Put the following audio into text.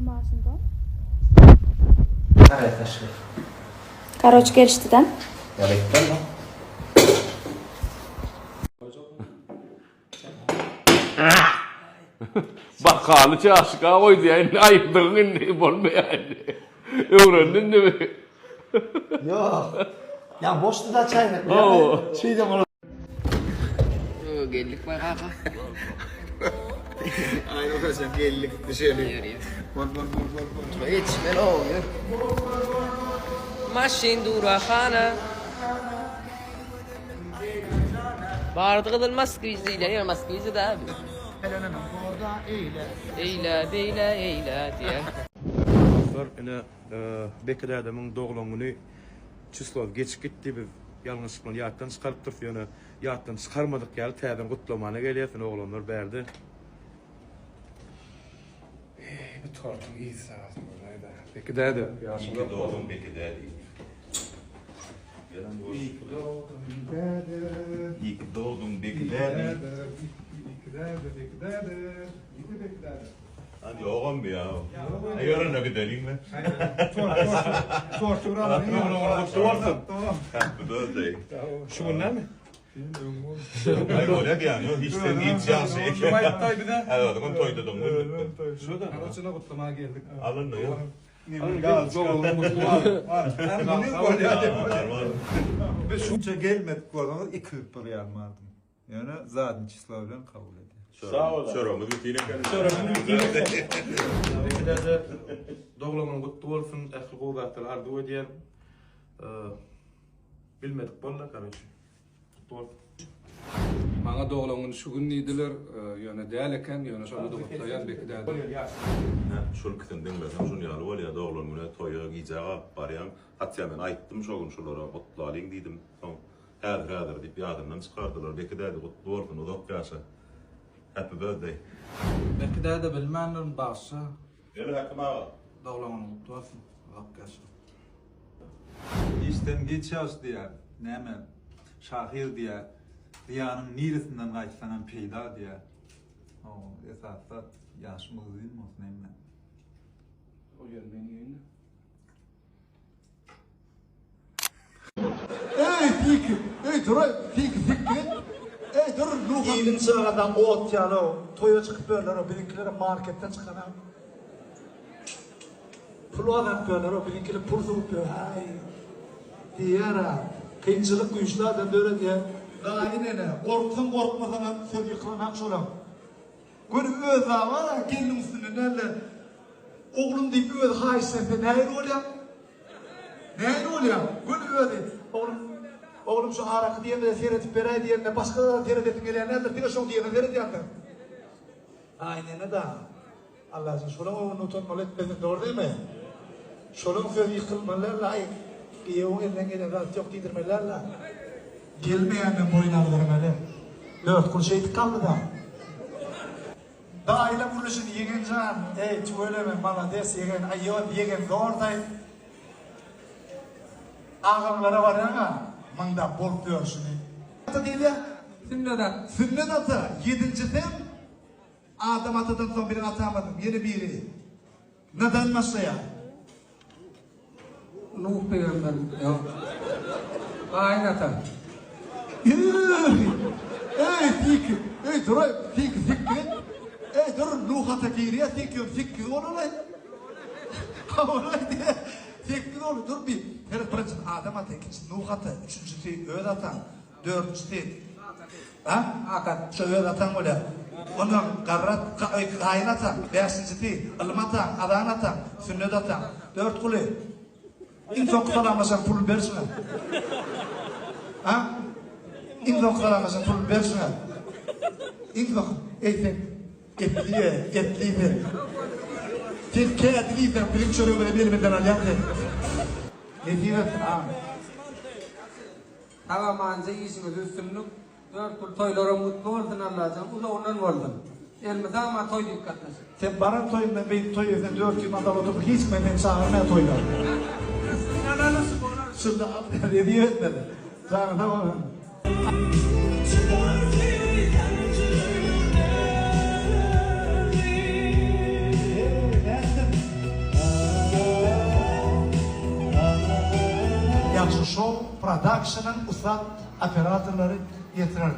Bu maşynda. Gara saçly. Karoç gelişdi-dä. Ýa beýtmeli. Bakaly çaşka goýdy ýa indi aýyrdygyň indi bolmaýar indi. Öwrendi indi bu. Ýok. Ýa boşdy-da çaýnak. Şeýdem bolar. Geldik baý kaka. Aýna hocam geldik düşeli. Bol bol bol bol bol. Toýa ýetişmeli ow ýör. Maşyn dur hana. Bardy gyzyl moskwiç diýilýär, ýöne moskwiç däl bu. Eýle, beýle, eýle diýýär. Dostlar ine Beki dädemiň doglan güni çislo geçip gitdi biz ýalňyşlyk bilen ýatdan çykarypdyrys ýöne ýatdan çykarmadyk ýaly täzeden gutlamana gelýäs ine oglanlar bärde. Eý bu tortuň ysy sagat bolmaýda. Beki däde ýaşyň Iyi ki dogdun Beki däde. Iyi ki dogdun däde. Iyi ki dogdun Beki däde. Iyi ki däde Beki däde. Iyi ki Beki däde. Hadi ýogam bu ýa. Ýörene gideliň be. Torty bir alalyň. Gutly bolsun. Happy birthday. Şu gün näme? Aý bolýa diýýän ýok hiç sen hiç ýagşy. Kim aýtdy bize? Hä özüňem toýdadyň günlükde. Şurada. Karoçine gutlamaga geldik. Alyndy ýok. Biz şunça gelmedik bolsaňyz iki bir ýarym aldym. Ýöne zadny çislo bilen kabul edýän. Sag bol. Çöregimiz bütin eken. Çöregimiz bütin eken. Beki däde doglan günüň gutly bolsun ähli gowy zatlary arzuw edýän. Bilmedik boldy karoçe. Gutly bolsun. Maňa doglan gün şu gün diýdiler, ýöne däl eken, ýöne şonda-da gutlaýan Beki däde. Hä, şul ikisini diňleseň şun ýaly bolýar, doglan güne toýa gijä galyp barýaň. Hatda men aýtdym şo gün şulara gutlalyň diýdim. Soň häzir häzir diýip ýadyndan çykardylar. Beki däde gutly bolsun, uzak ýaşa. Happy birthday. Beki däde bilmändirin bagşy. Gel Hakim aga. Doglan günüň gutly bolsun. Uzak ýaşa. Işden geç ýaş diýýär. Näme, şahyr diýýär, zyýanyň niresinden gaýtsaňam peýda diýýär. Hawa, esasy zat ýaşymyz uzyn bolsun hemmämiz. O ýer men iýeýin-de. Eý siki, eý dur-aý, siki sikdir et. Eý dur, Nuh. Iliň çagadan ot ýaly-ow, toýa çykyp ýörler-ow, biziňkilerem marketden çykan-a. Pul gazanyp ýörler-ow, biziňkiler pul sowup ýör, häý. Diýýär-ä, kynçylyk güýçli adam döredýär. Gaýyn ene, gorksaň gorkmasaňam söz ýykylanok şolaň. Göni özi bar-a, gelniň üstünden däl-de, oglum diýip özi haýyşt etse nähili bolýar? Nähili bolýar? Göni özi, oglum, oglum şu araky diýende seredip beräý diýende başga zada seredesiň gelýän däldir, diňe şoň diýenine seredýänsiň. Gaýynene dagy. Allajan şolaň öňünde utanmaly etmesin dogry dälmi? Şolaň sözi ýykylmaly däl aý giýewiň elinden gelen zat ýok diýdirmeli däl Gelmeýänden boýun aldyrmaly. Dörtgul şeýdip galdyda. Daýyla gürleşen ýegen jan eý tüweleme malades ýegen aý ýegen zordaý Agaňlara barýaňa munda bolup ýörşüni. Ata diýilýär. Sünnet ata. Sünnet ata ýedinjisem Adam atadan soň biziň atamyzyň ýene biri Nadan başlaýar. Nuh pygamber ýok. Gaýyn ata. Eý! Eý siki! Eý dur-aý, siki sikdir et. Eý dur, Nuh ata girýär, siki ýok, sekiz bolar-aý. Hawa-laý diýýär. Sekiz boldy, dur bir. Seret, birinjisi Adam ata, ikinjisi Nuh ata, üçünjisi öz ataň. Dördünjisi. A? Ata. Şo öz ataň bolýar. Ondan garry gaýyn ataň. Bäşinjisi, ylym ataň, azan ataň, sünnet ataň. Dörtguly. Iň soňky salamlaşan puluny ber şuňa. A? Iň soňky salamlaşan puluny ber şuňa. Iň soňky. Eý sen etli ye, etli sen. Sen kädi diýseň biziň çöregimizem elimizden alýaň sen. Nesip etsin, amin. Sag-amanja işiňizde üstünlik Dörtgül toýlaram gutly bolsun Allajan uzagyndan bolsun Elmydama toý diýip gatnaşyň. Sen baran toýumdan beýdip toý etseň 400 manat alyp oturyp hiç kime meni çagyrmaýar toýlara. Şunda nesip etmedi. Janyň sag bolsun. Eý nätdiň? Hajy Show Production-yň ussat operatorlary ýetirer.